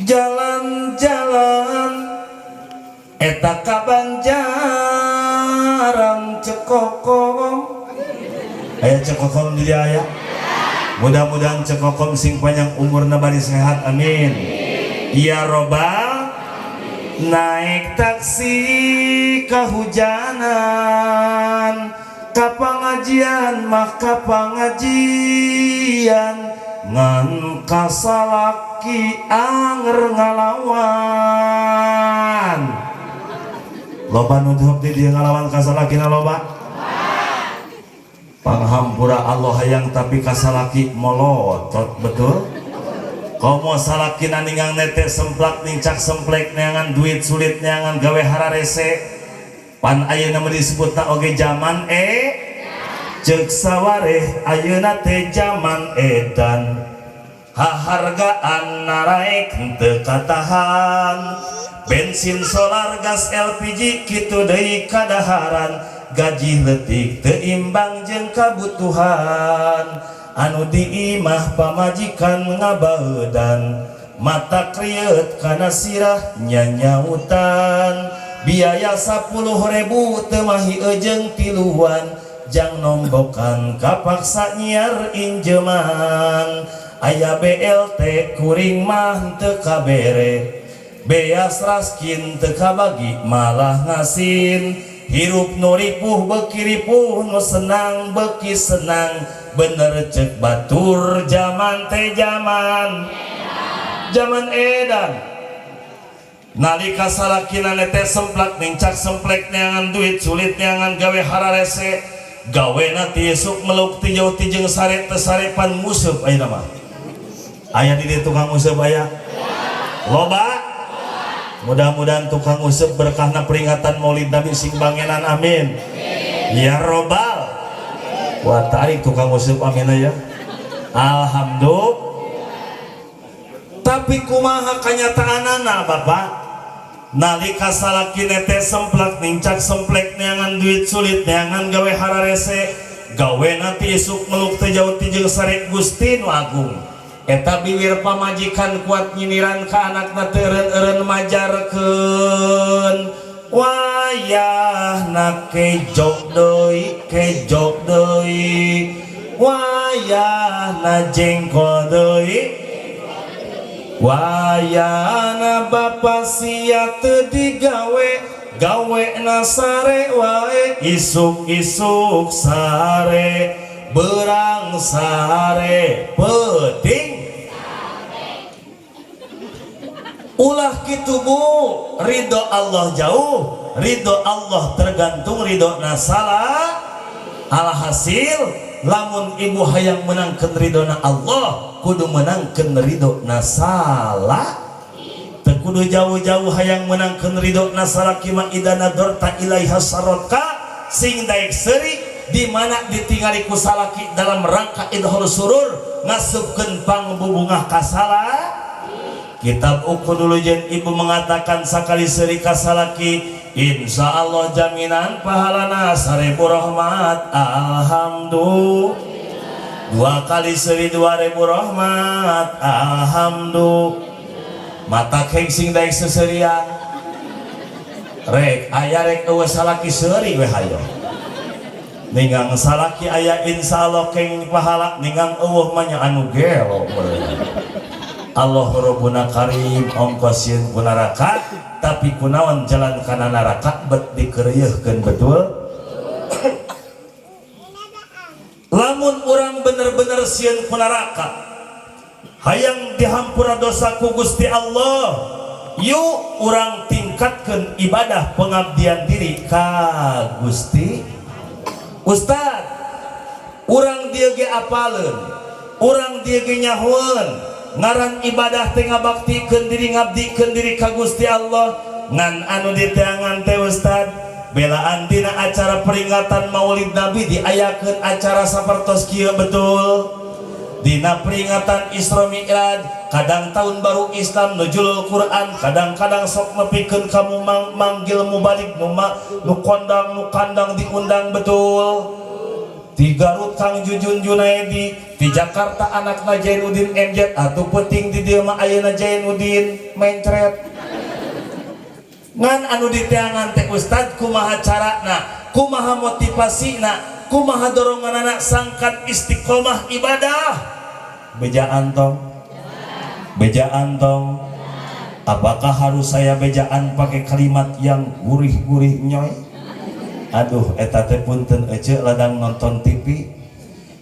Jalan-jalan eta ka Banjaran Ceu Kokom. Aya Ceu Kokom di dieu aya. Mudah-mudahan Ceu Kokom sing panjang umurna, bari sehat, amin ya robbal. Naik taksi kehujanan, ka pengajian mah ka pengajian, ngan kasalaki anger ngalawan. Loba nu di dieu ngalawan kasalaki na? Loba. Panghampura Allah hayang, tapi kasalaki molotot, betul? Komo salakina ningang nete semplak nincak semplek, neangan duit sulit, neangan gawe hararese. Pan ayeuna mah disebutna oge zaman ceuk sawareh, ayeuna teh zaman edan, hahargaan naraek henteu katahan, bensin, solar, gas LPG, kitu deui kadaharan. Gaji leutik teu imbang jeung kabutuhan, anu di imah pamajikan ngabaeudan, mata krieut kana sirah nyanyautan. Biaya 10.000 teu mahi ejeung tiluan jang nombokan, kapaksa nyiar injeman. Aya BLT, kuring mah teu kabere, beas raskin teu kabagi, malah ngasin. Hirup nu ripuh beuki ripuh, nu senang beuki senang. Bener cek batur, zaman teh zaman zaman edan. Nalika salakina teh semplak nincak semplek, neangan duit sulit, neangan gawe hararese, gawe nanti isuk meluk ti jauh ti jeung sare teu sare. Pan nguseup ayeuna mah aya di dieu tukang nguseup aya loba. Mudah-mudahan tukang nguseup berkahna peringatan Maulid Nabi sing bangenan, amin ya robbal. Wah, tarik tukang nguseup, amin ya, alhamdulillah. Tapi kumaha kanyataanana, Bapak? Nalika salaki teh semplak nincak semplek, neangan duit sulit, neangan gawe hararese, gawe nanti isuk meluk teu jauh ti jeung sare, Gusti nu agung. Eta bibir pamajikan kuat nyiniran ka anakna teu eureun-eureun majarkeun, wayahna kejo deui, kejo deui, wayahna jengkol deui, wayahna bapa sia teu digawe, gawe na sare wae, isuk-isuk sare, berang sare, peuting. Ulah kitu, Bu. Ridho Allah jauh, ridho Allah tergantung ridho nasalah. Alhasil, lamun ibu hayang menangkan ridho na Allah, kudu menangkan ridho nasalah. Teu kudu jauh-jauh hayang menangkan ridho nasalaki mah. Idza nadorta ilaiha sarotka, sing daek seuri di mana ditingali ku salaki dalam rangka idhol surur, ngasupkeun pangbubungah kasalah. Kitab Uqudul Lujain ibu mengatakan sakali seuri kasalaki, insya Allah jaminan pahalana 1.000 rahmat, alhamdulillah. Dua kali seuri, 2.000 rahmat, alhamdulillah. Mata sing daek seserian, rek aya rek euweuh salaki, seuri we. Hayo ninggang salaki aya, insya Allah keng pahala, ninggang euweuh mah nya anu gelo. Allah Rabbuna Karim, ongkos sieun ku neraka, tapi kunaon jalan kana neraka bet dikeureuyeurkeun, betul? Lamun urang bener-bener sieun ku neraka, hayang dihampura dosa ku Gusti Allah, yuk urang tingkatkan ibadah pengabdian diri ka Gusti. Ustad, urang dieu ge apaleun, urang dieu ge nyahoeun ngaran ibadah teh ngabaktikeun diri, ngabdikeun diri ka Gusti Allah, ngan anu diteangan teh, Ustad, belaan dina acara peringatan Maulid Nabi diayakeun acara sapertos kieu, betul? Dina peringatan Isra Mi'raj, kadang tahun baru Islam, nuzulul Quran, kadang-kadang sok nepikeun kamu manggil mubalig, nu kondang, nu kandang diundang, betul? Di Garut Kang Jujun Junaedi, di Jakarta anakna Jainuddin MZ, atuh penting di dieu mah ayeuna Jainuddin mencret. Ngan anu diteangan teh ustad kumaha carana, kumaha motivasina, kumaha doronganana sangkan istiqomah ibadah. Bejaan tong, bejaan tong. Apakah harus saya bejaan pakai kalimat yang gurih-gurih nyoy? Aduh, eta teh punten ece ladang nonton TV.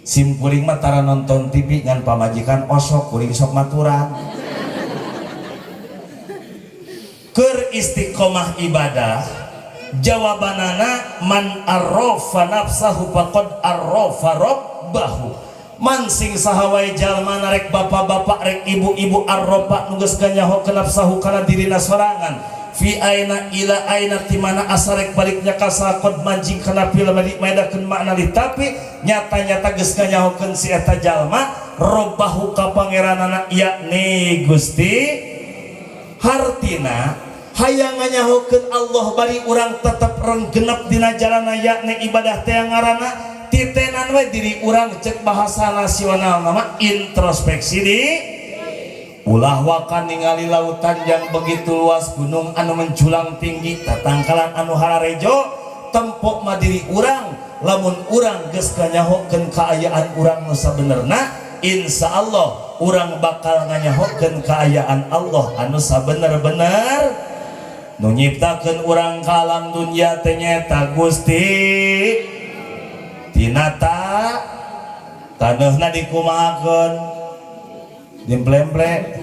Sim kuring mah tara nonton TV ngan pamajikan osok kuring sok maturan. Keur istiqomah ibadah jawabanana man arrafa nafsahu faqad arrafa rabbahu. Man sing saha wae jalma rek bapak-bapak rek ibu-ibu arrafa nu geus ganyaho nafsahu kana dirina sorangan fi aina ila aina ti mana asarek baliknya kasakod manjing kana fil maedakeun makna li tapi nyata-nyata geus nganyahokeun si eta jalma robbahu ka pangeranana yakni Gusti. Hartina hayang nganyahokeun Allah bari urang tetep renggenep dina jalana yakni ibadah teh ngaranna titenan we diri urang cek bahasa nasional nama introspeksi di ulah waka ningali lautan yang begitu luas, gunung anu menjulang tinggi, tatangkalan anu hararejo, tempok madiri urang lamun urang geus nganyahokeun kaayaan urang nu sabenerna, insya Allah urang bakal nganyahokeun kaayaan Allah anu sabener-bener nu nyiptakeun urang ka alam dunya teh nyaeta Gusti. Tinata taneuhna dikumahakeun dimplemple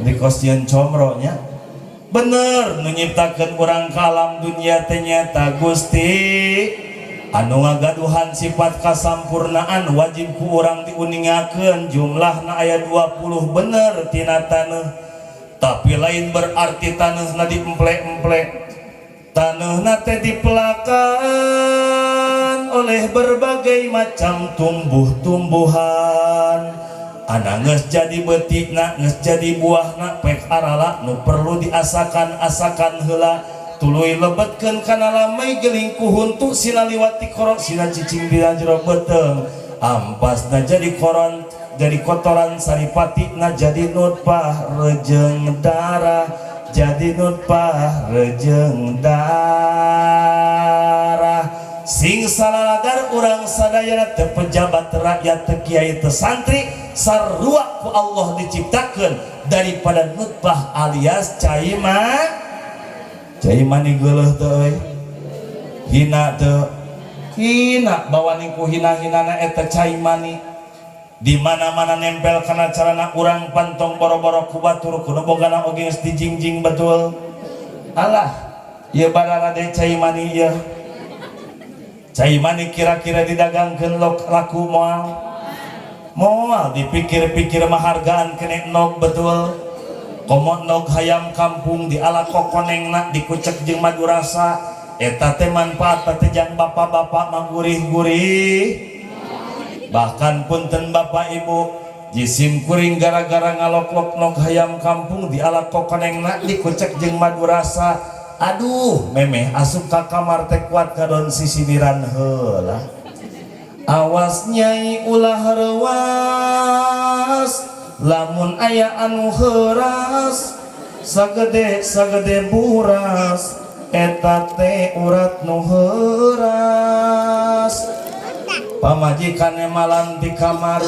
di kosieun comro nya bener nu nyiptakeun urang ka alam dunya teh nyaeta Gusti anu ngagaduhan sifat kasampurnaan wajib ku urang diuningakeun jumlahna aya 20 bener tina taneuh tapi lain berarti taneuhna diemple-emple taneuhna teh dipelakan oleh berbagai macam tumbuh-tumbuhan ana geus jadi beutikna geus jadi buahna pek arala nu perlu diasakan-asakan heula tuluy lebetkeun kana lamai geling ku huntu sina liwat ti korok sina cicing dina jero beuteung ampasna jadi koron jadi kotoran saripatina jadi nutpah rejeng darah jadi nutpah rejeng darah sing salaladar urang sadayana teu pejabat rakyat teu kiai teu santri sarua ku Allah diciptakeun daripada nutpah alias cai cai mani geuleuh teu euy hina teu hina bawaning ku hina-hinana eta cai mani di mana-mana nempel kana carana urang pantong boro-boro ku batur kudu bogana oge geus dijingjing betul alah ieu bararade cai mani ieu cai mani kira-kira didagangkeun lok laku moal moal dipikir-pikir mah hargaan kene nog betul komo nog hayam kampung diala kokonengna dikucek jeung madu rasa eta teh manfaat teh jang bapak-bapak mah gurih-gurih bahkan punten bapak ibu jisim kuring gara-gara ngaloklok nog hayam kampung diala kokonengna dikucek jeung madu rasa aduh memeh asup ka kamar teh kuat kadon sisiniran heula awas nyai ulah reuas lamun aya anu heuras sagede sagede buras eta teh urat nu heuras pamajikan malam di kamar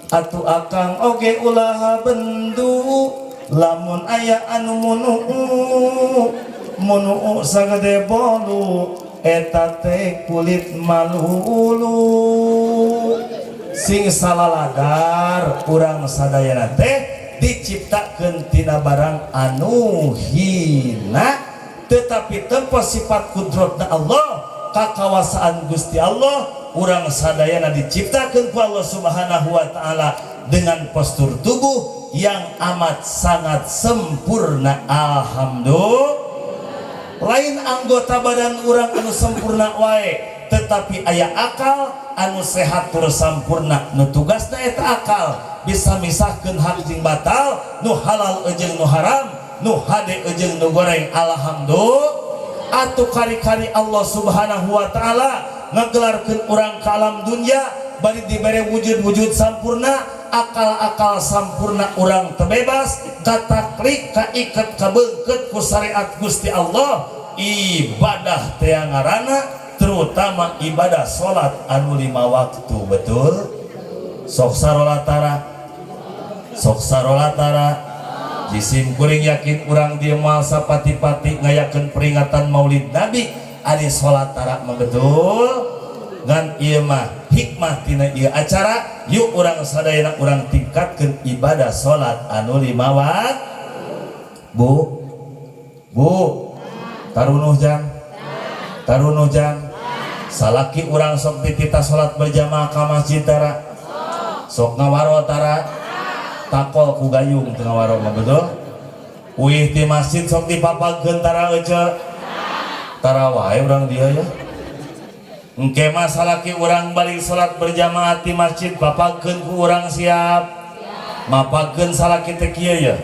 atuh akang oge ulah bendu lamun aya anu munuu munuu sagede bolu eta teh kulit malulu sing salaladar urang sadayana teh diciptakeun tina barang anu hina tetapi tempo sifat kudrotna Allah kakawasaan Gusti Allah urang sadayana diciptakeun ku Allah Subhanahu wa taala dengan postur tubuh yang amat sangat sempurna. Alhamdulillah lain anggota badan urang anu sempurna wae tetapi aya akal anu sehat tur sampurna nu tugasna eta akal bisa misahkeun hak jeung batal nu halal jeung nu haram nu hade jeung nu goreng. Alhamdulillah atuh kari-kari Allah Subhanahu wa taala Ngagelarkeun urang ka alam dunya, bari dibere wujud-wujud sampurna, akal-akal sampurna, urang terbebas kataklik, kaiket, kabeungkeut ku syariat Gusti Allah. Ibadah teh ngaranna, terutama ibadah salat anu 5 waktu, betul? Sok sarolat tara? Sok sarolat tara? Jisim kuring yakin urang dieu moal sapati-pati ngayakeun peringatan Maulid Nabi ari salat tara mah, betul? Ngan ieu mah hikmah tina ieu acara, yuk urang sadayana urang tingkatkeun ibadah salat anu 5 waktu. Bu, Bu, tarunuh jang, tarunuh jang. Salaki urang sok dititah salat berjamaah ka masjid tara? Sok ngawaro tara? Takol ku gayung teu ngawaro mah, betul? Uih di masjid sok dipapagkeun tara, ece? Tara wae urang dia ya. Engke mah salaki urang balik salat berjamaah di masjid, papagkeun ku urang, siap? Mapagkeun salaki teh kieu ya.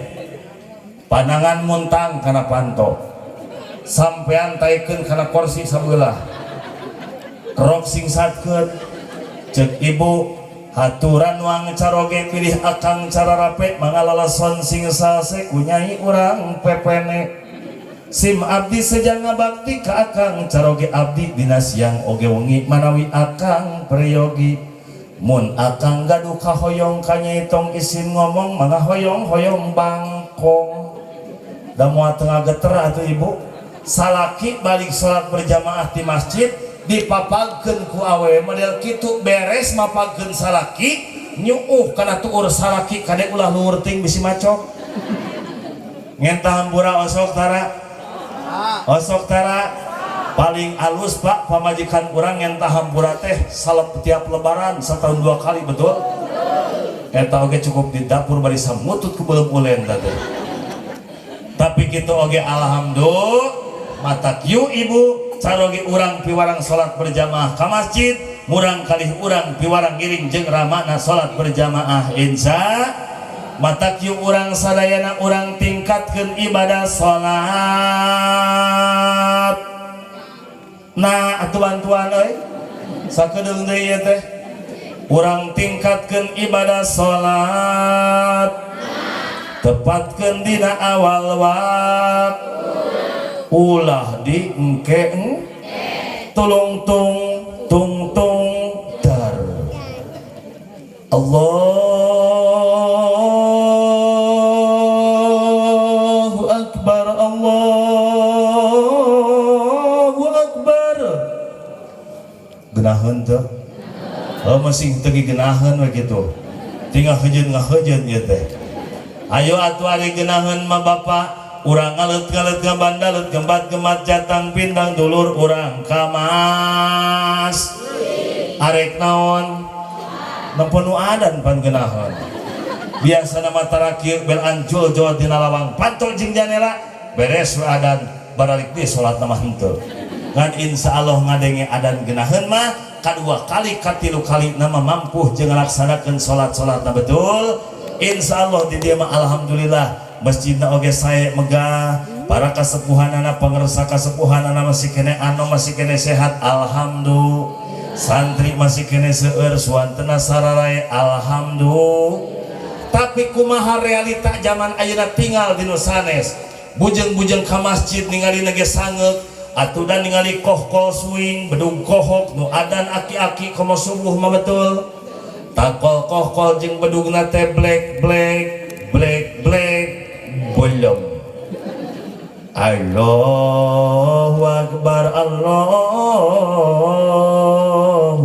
Panangan muntang kana panto. Sampean taikeun kana kursi sabelah. Rok singsatkeun. Cek ibu, haturan wang caroge pilih akang cararape, mangalalason sing salse ku nyai urang pepene. Sim abdi sejang ngabakti ka akang caroge, abdi dina siang oge wengi manawi akang peryogi. Mun akang gaduh kahoyong ka nyai, tong isin ngomong, mangga hoyong-hoyong bangkong. Da moal tengah geter atuh, Ibu. Salaki balik salat berjamaah di masjid dipapagkeun ku awewe model kitu, beres mapagkeun salaki, nyuuh kana tuur salaki, kade ulah luhur ting, bisi macok. Ngenta hampura osok tara? Osok tara? Paling alus, Pak, pamajikan urang ngenta hampura teh salep tiap Lebaran, setahun dua kali, betul? Eta oge cukup di dapur bari samutut ku beuleum ulen teh. Tapi kitu oge alhamdulillah. Matak yuk, Ibu, caroge urang piwarang salat berjamaah ka masjid, murang kalih urang piwarang ngiring jeung ramana salat berjamaah, insya. Matak yuk urang sadayana urang tingkatkeun ibadah salat. Nah, atuh bantuan euy, sakedeung deui ieu teh. Urang tingkatkeun ibadah salat, tepatkeun dina awal waktu, ulah di engke tulung tung tung tung dar. Allahu akbar, Allahu akbar. Genaheun teu? Oh, masih teu genaheun we kitu, tinggal heujeun ngahejeun ieu teh. Ayo atuh, ari genaheun mah, Bapak, urang ngalet-ngalet, ngabandalet, gembat-gembat, jatang pindang dulur urang ka mas arek naon? Nempo nu adan pan geunaheun. Biasa nama tarakir bel ancul jol dina lawang, pantol jeung janela, beres we adan baralik di salat nama henteu. Ngan insya Allah ngadenge adan geunaheun mah kadua kali, katilu kali nama mampu jeung ngalaksanakeun salat-salatna, betul? Insya Allah di dieu mah alhamdulillah masjidna oge sae, megah, para kasepuhanana, pangersa kasepuhanana masih kene anu masih kene sehat, alhamdulillah. Santri masih kene seueur, suantena sararae, alhamdulillah. Tapi kumaha realita zaman ayeuna? Tinggal di nu sanes. Bujeng-bujeng ka masjid ningali ge sangeuk atuh dan ningali kohkol swing, bedug kohok, nu adan aki-aki komo subuh mah, betul? Takol kohkol jeung bedugna teh blek blek blek blek belum. Allahu Akbar, Allahu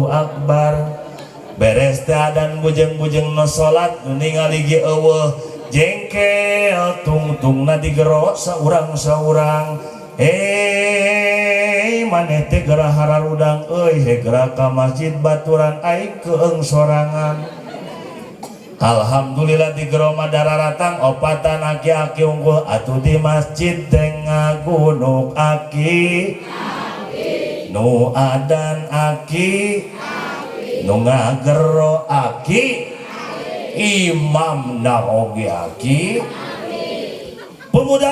Akbar. Beres teh adan, bujeng-bujeng no salat, nu ningali ge eueuh, jengkel, tungtungna digero saurang-saurang. Eh, maneh teh geura hararudang euy, he geura ka masjid, baturan aing keung sorangan. Alhamdulillah di gero mah dararatang opatan aki-aki unggul atuh di masjid teh, ngagunuk aki, nu adan aki, nu ngagero aki, imam na oge aki pemuda.